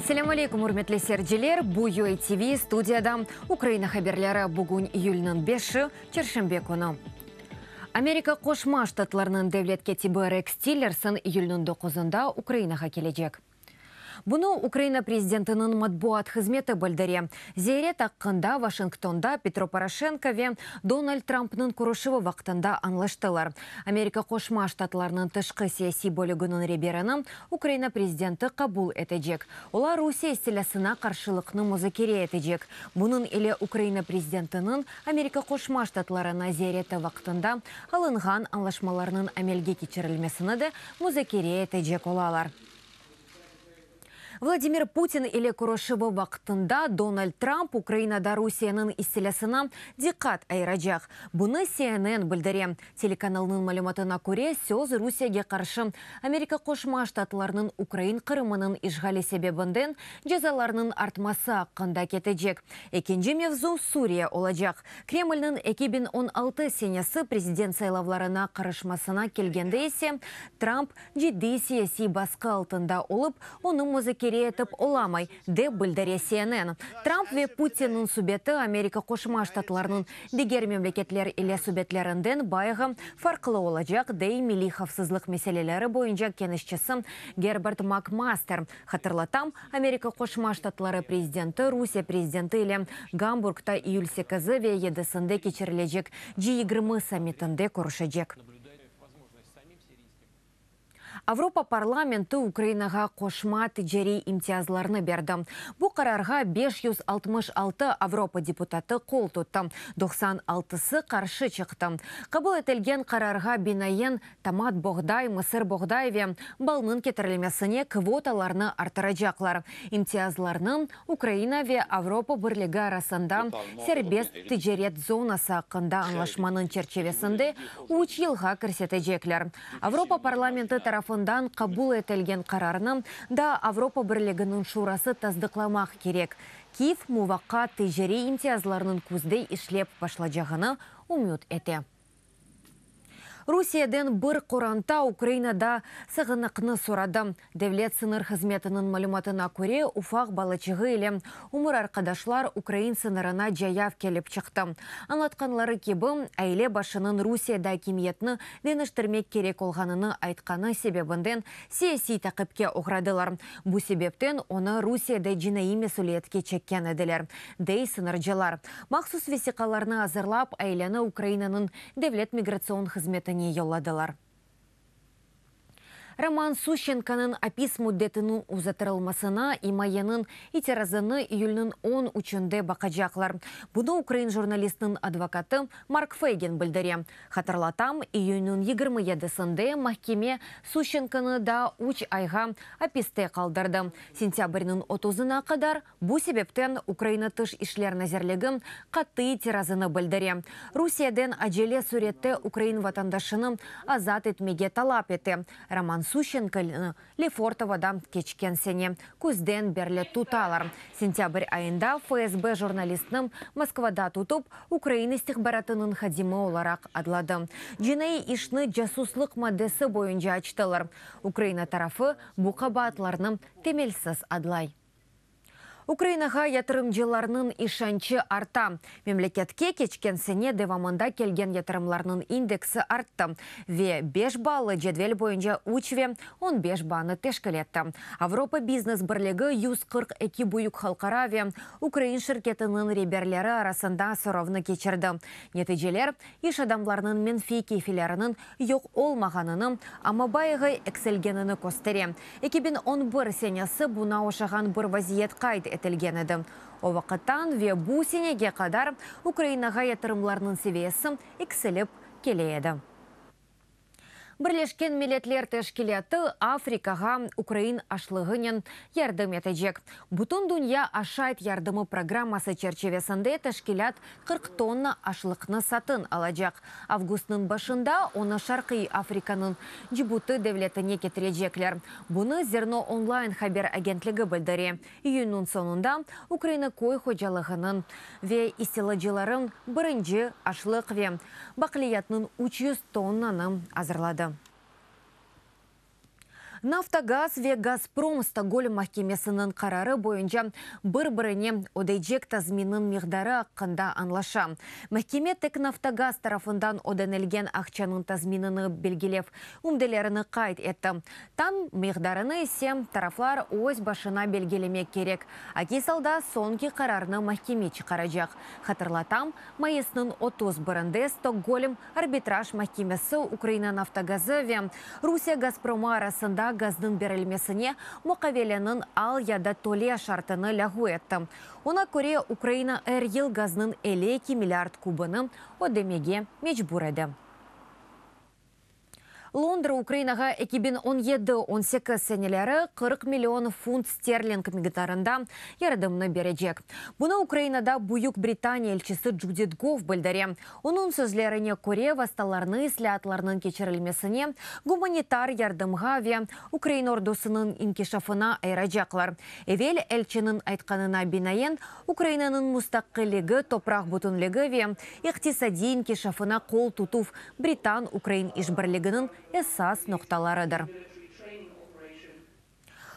Selâm aleyküm, ürmetli seyirciler! Bu UATV studiyada Ukraina haberleri. Bugün iyülniñ beşi, çarşenbe künü. Amerika Qoşma Ştatlarınıñ devlet kâtibi Reks Tillerson iyülniñ doquzında Ukrainağa kelecek. Bunı Ukraina prezidentiniñ matbuat hızmeti bildire. Ziyaret aqqında Vaşingtonda Petro Poroşenko ve Donald Trampnıñ körüşüvi vaqtında añlaştılar. Amerika Qoşma Ştatlarınıñ tışqı siyasiy bölüginiñ reberini Ukraina prezidenti qabul etecek. Olar Rusiye istilâsına qarşılıqnı muzakere etecek. Bunıñ ile Ukraina prezidentiniñ Amerika Qoşma Ştatlarına ziyareti vaqtında alınğan añlaşmalarnıñ amelge keçirilmesini de muzakere etecek olalar. Vladimir Putin ile körüşüvi vaqtında Donald Tramp Ukrainada Rusiyeniñ istilâsına diqqat ayıracaq. Bunı CNN bildire. Telekanalnıñ malümatına köre, söz Rusiyege qarşı Amerika Qoşma Ştatlarınıñ ukrain Qırımınıñ işğali sebebinden cezalarnıñ artması aqqında ketecek. Ekinci mevzu Suriye olacaq. Kremlniñ 2016 senesi prezident saylavlarına qarışmasına kelgende ise, Tramp ciddiy siyasiy basqı altında olıp, onı muzakere etip olamay, dep bildire CNN. Tramp ve Putinniñ subeti Amerika Qoşma Ştatlarınıñ diger memleketler ile subetlerinden bayağı farqlı olacaq, dey milliy havfsızlıq meseleleri boyunca keñeşçisi Gerbert Makmaster. Hatırlatam, Amerika Qoşma Ştatları prezidenti Rusiye prezidenti ile Gamburgta iyül sekizi ve yedisinde keçirilecek G20 sammitinde körüşecek. Avropa parlamenti Ukrainağa qoşma ticariy imtiyazlarnı berdi. Bu qararğa 566 Avropa deputatı qol tuttı, 96-sı qarşı çıqtı. Qabul etilgen qararğa binaen, tomat, boğday, mısırboğday ve balnıñ ketirilmesine kvotalarnı arttıracaqlar. İmtiyazlarnı Ukraina ve Avropa Birligi arasında serbest ticaret zonası aqqında añlaşmanıñ çerçivesinde üç yılğa kirsetecekler. Avropa parlamenti tarafından qabul etilgen qararnı daa Avropa Birliginiñ Şurası tasdıqlamaq kerek. Kyiv muvaqqat ticariy imtiyazlarnıñ küzde işlep başlacağını ümüt ete. Rusiyeden bir qoranta Ukrainada sığınaqnı soradı. Devlet sıñır hızmetiniñ malümatına köre, ufaq balaçığı ile ömür arqadaşlar ukrain sıñırına cayav kelip çıqtı. Añlatqanları kibi, aile başınıñ Rusiyede akimiyetni deñiştirmek kerek olğanını aytqanı sebebinden siyasiy taqipke oğradılar. Bu sebepten onı Rusiyede cinaiy mesüliyetke çekken ediler, dey sıñırcılar. Mahsus vesiqalarnı azırlap, aileni Ukrainanıñ Devlet migratsion hızmetine yolladılar. Roman Suşçenkonıñ apis müddetiniñ uzatırılmasına imayeniñ itirazını iyülniñ on üçünde baqacaqlar. Bunı ukrain jurnalistiniñ advokatı Mark Feygin bildire. Hatırlatam, iyünniñ 27-sinde mahkeme Suşçenkonı daa üç ayğa apiste qaldırdı, sentâbrniñ otuzına qadar. Bu sebepten Ukraina Tış işler nazirligi qattı itirazını bildire, Rusiyeden acele sürette ukrain vatandaşını azat etmege talap ete. Roman Suşçenkonı Lefortovoda keçken sene küzden berli tutalar. Sentâbr ayında FSB jurnalistni Moskvada tutıp, ukrain istihbaratınıñ hadimi olaraq adladı. Cinaiy işni casuslıq maddesi boyunca açtılar. Ukraina tarafı bu qabaatlarnı temelsiz adlay. Ukrainağa yatırımcılarnıñ işançı arta. Memleketke keçken sene devamında kelgen yatırımlarnıñ indeksi arttı ve beş ballı cedvel boyunca üç ve on beş baanı teşkil etti. Avropa biznes birligi 142 büyük halqara ve ukrain şirketiniñ reberleri arasında soravnı keçirdi. Neticeler, iş adamlarınıñ menfiy keyfileriniñ yoq olmağanını, amma bayağı eksilgenini köstere. 2011 senesi buña oşağan bir vaziyet qayd etilgen edi. O vaqıttan ve bu senege qadar Ukrainağa yatırımlarnıñ seviyesi eksilip kele edi. Birleşken Milletler Teşkilâtı Afrikağa ukrain aşlığınen yardım etecek. Bütün dünya aşayt yardımı programması çerçivesinde teşkilât 40 tonna aşlıqnı satın alacaq. Avgustnıñ başında onı Şarqiy Afrikanıñ Cibutı devletine ketirecekler. Bunı Zerno Online haber agentligi bildire. İyünniñ soñunda Ukraina köy hocalığınıñ ve istilacılarınıñ birinci aşlıq ve baqliyatnıñ 300 tonnanı azırladı. Naftogaz ve Gazprom Stokgolm mahkemesiniñ qararı boyunca bir-birine ödeycek tazminniñ miqdarı aqqında añlaşa. Mahkeme tek Naftogaz tarafından ödenilgen aqçanıñ tazminini belgilev ümdelerini qayd etti. Tam miqdarını ise taraflar öz başına belgilemek kerek. Akis alda soñki qararnı mahkeme çıqaracaq. Hatırlatam, mayısnıñ 31-nde Stokgolm Arbitraj mahkemesi Ukraina Naftogazı ve Rusiye Gazpromı arasında gaznıñ berilmesine muqaveleniñ al ya da töle şartını lâğu etti. Oña köre, Ukraina er yıl gaznıñ 52 milliard kubını ödemege mecbur edi. Londra Ukrainağa 2017, 18 seneleri 40 million funt sterling miqdarında yardımnı berecek. Bunı Ukrainada Büyük Britaniya elçisi Judit Gov bildire. Onıñ sözlerine köre, vastalarnı islâatlarnıñ keçirilmesine, gumanitar yardımğa ve ukrain ordusınıñ inkişafına ayıracaqlar. Evel elçiniñ aytqanına binaen, Ukrainanıñ mustaqilligi, topraq bütünligi ve iqtisadiy inkişafına qol tutuv britan-ukrain işbirliginiñ esas noqtalarıdır.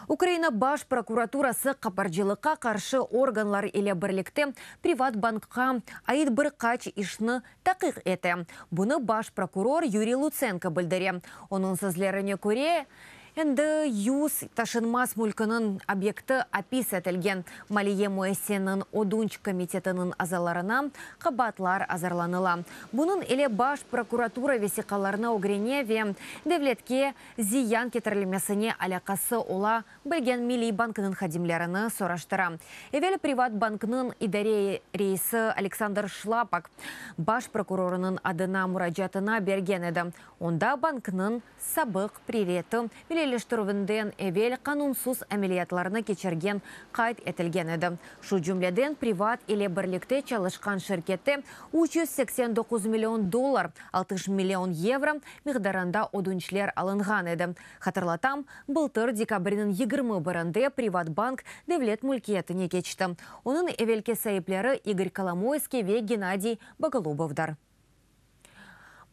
Ukraina Baş prokuraturası qaparcılıqqa qarşı organlar ile birlikte Privatbankqa ait bir qaç işni taqiq ete. Bunı baş prokuror Yuriy Lutsenko bildire. Onıñ sözlerine köre, Endi 100 taşınmaz mülkiniñ obyekti apis etilgen maliye müessiseniñ ödünç komitetiniñ azalarına qabaatlar azırlanıla. Bunıñ ile Baş prokuratura vesiqalarnı ögrene ve devletke ziyan ketirilmesine alâqası ola bilgen Milliy banknıñ hadimlerini soraştıra. Evel Privatbanknıñ idare reisi Aleksandr Şlapak baş prokurorınıñ adına muracaatına bergen edi, onda banknıñ sabıq prereti milliyleştirüvinden evel qanunsız ameliyatlarnı keçirgen qayd etilgen edi. Şu cümleden, Privat ile birlikte çalışqan şirkette 389 million dollar, 60 million yevro, miqdarında ödünçler alınğan edi. Hatırlatam, bıltır dekabrniñ 21-nde Privatbank devlet mülkiyetine keçti. Onıñ evelki saipleri İgor Kolomoyskiy ve Gennadiy Bogolubovdır.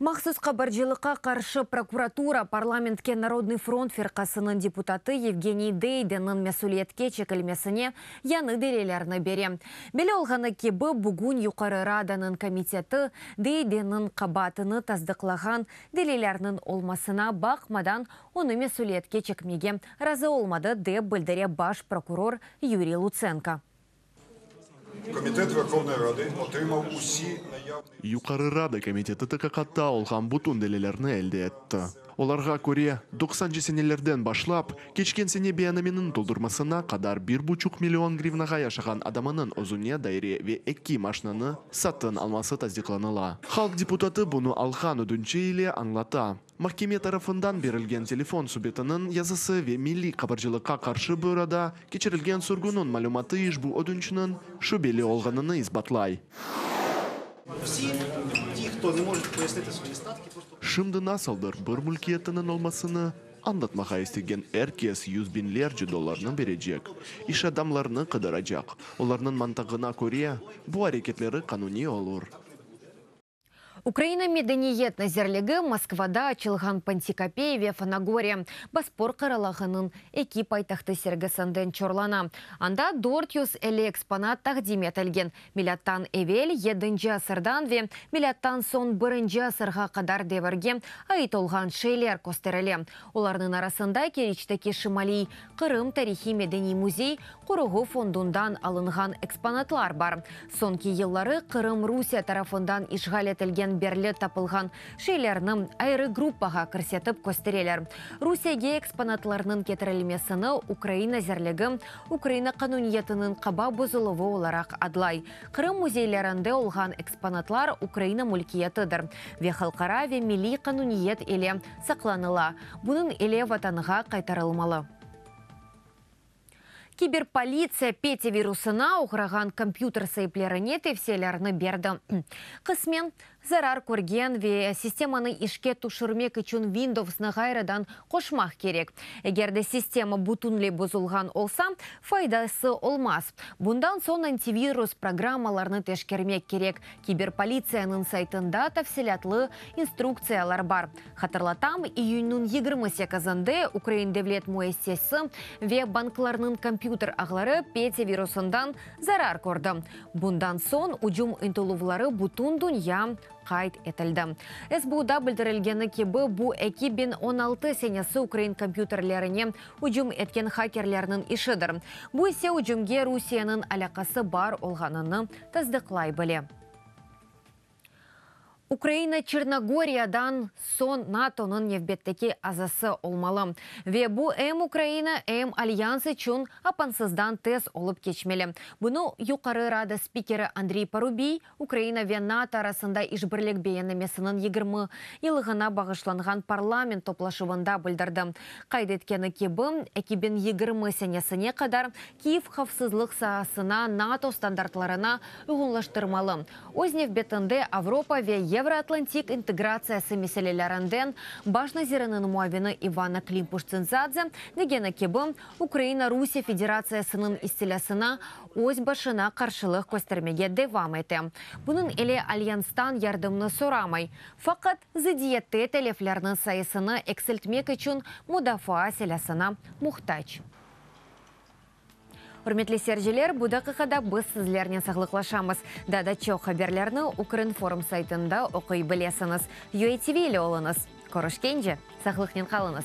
Mahsus qabarcılıqqa qarşı prokuratura parlamentke Narodnıy front firqasınıñ deputatı Yevgeniy Deydenniñ mesüliyetke çekilmesine yañı delillerni bere. Belli olğanı kibi, bugün Yuqarı Radanıñ komiteti Deydenniñ qabaatını tasdıqlağan delillerniñ olmasına baqmadan onı mesüliyetke çekmege razı olmadı, dep bildire baş prokuror Yuriy Lutsenko. Komitet Verhovnıy Radı otrimav usi nayavnıy. Yuqarı Rada komiteti taqiqatta olğan bütün delillerni elde etti. Olarğa köre, doqsancı senelerden başlap, keçken sene beyannameniñ toldurmasına qadar bir buçuq million grivnağa yaşağan adamınıñ özüne daire ve eki maşnanı satın alması tasdiqlanıla. Halq deputatı bunı alğan ödünçi ile añlata. Mahkeme tarafından berilgen telefon subetiniñ yazısı ve Milliy qabarcılıqqa qarşı büroda keçirilgen sorğunıñ malümatı işbu ödünçniñ şübeli olğanını isbatlay. Şimdi nasıldır bir mülkiyetiniñ olmasını añlatmağa istegen er kes yüz biñlerce dollarnı berecek iş adamlarını qıdıracaq. Olarnıñ mantığına köre, bu areketleri qanuniy olur. Ukraina Medeniyet nazirligi Moskvada açılğan Pantikapey ve Fanagoriya, Bospor qıralağınıñ eki paytahtı sergisinden çorlana. Anda 450 eksponat taqdim etilgen, milâttan evel yedinci asırdan ve milâttan soñ birinci asırğa qadar devirge ait olğan şeyler kösterile. Olarnıñ arasında Keriçteki Şimaliy Qırım tarihiy-medeniy müzey qoruğı fondundan alınğan eksponatlar bar. Soñki yılları Qırım Rusiye tarafından işğal etilgen berli tapılğan şeylerni ayrı gruppağa kirsetip köstereler. Rusiyege eksponatlarnıñ ketirilmesini Ukrain nazirligi Ukraina qanuniyetiniñ qaba bozuluvı olaraq adlay. Qırım müzeylerinde olğan eksponatlar Ukraina mülkiyetidir ve halqara ve milliy qanuniyet ile saqlanıla, bunıñ ile Vatanğa qaytarılmalı. Kiberpolitsiya Petya virusına oğrağan kompyuter saiplerine tevsiyelerni berdi. Qısmen zarar körgen ve sistemanı işke tüşürmek içün Windowsnı ğayrıdan qoşmaq kerek. Eger de sistema bütünley bozulğan olsa, faydası olmaz. Bundan soñ antivirus programmalarnı teşkermek kerek. Kiberpolitsiyanıñ saytında tafsilâtlı instruktsiyalar bar. Hatırlatam, iyünniñ 28-inde ukrain devlet müessisesi ve banklarnıñ kompyuter ağları Petya virusından zarar kördi. Bundan soñ ücüm ıntıluvları bütün dünya qayd etildi. SBUda bildirilgeni kibi, bu 2016 senesi ukrain kompyuterlerine ücüm etken hakerlerniñ işidir. Bu ise ücümge Rusiyeniñ alâqası bar olğanını tasdıqlay bile. Ukraina Çernogoriyadan soñ NATOnıñ nevbetteki azası olmalı. Ve bu em Ukraina, em Alyans içün apansızdan tez olıp keçmeli. Bunı Yuqarı Rada spikeri Andriy Parubiy Ukraina ve NATO arasında işbirlik beyannamesiniñ 20 yıllığına bağışlanğan parlament toplaşuvında bildirdi. Qayd etkeni kibi, 2020 senesine qadar Kyiv havfsızlıq saasına NATO standartlarına uyğunlaştırmalı. Öz nevbetinde Avropa ve Yevroatlantik integratsiyası meselelerinden baş naziriniñ muavini İvanna Klimpuş-Tsintsadze degeni kibi, Ukraina Rusiye Federatsiyasınıñ istilâsına öz başına qarşılıq köstermege devam ete. Bunıñ ile Alyanstan yardımnı soramay, faqat zıddiyette teleflerniñ sayısını eksiltmek içün mudafaa silâsına muhtac. Ürmetli seyirciler, bu daqiqada biz sizlernen sağlıqlaşamız. Daa da çoq haberlerni Ukrinform saytında oquy bilesiñiz. UATV ile oluñız. Körüşkence, sağlıqnen qalıñız.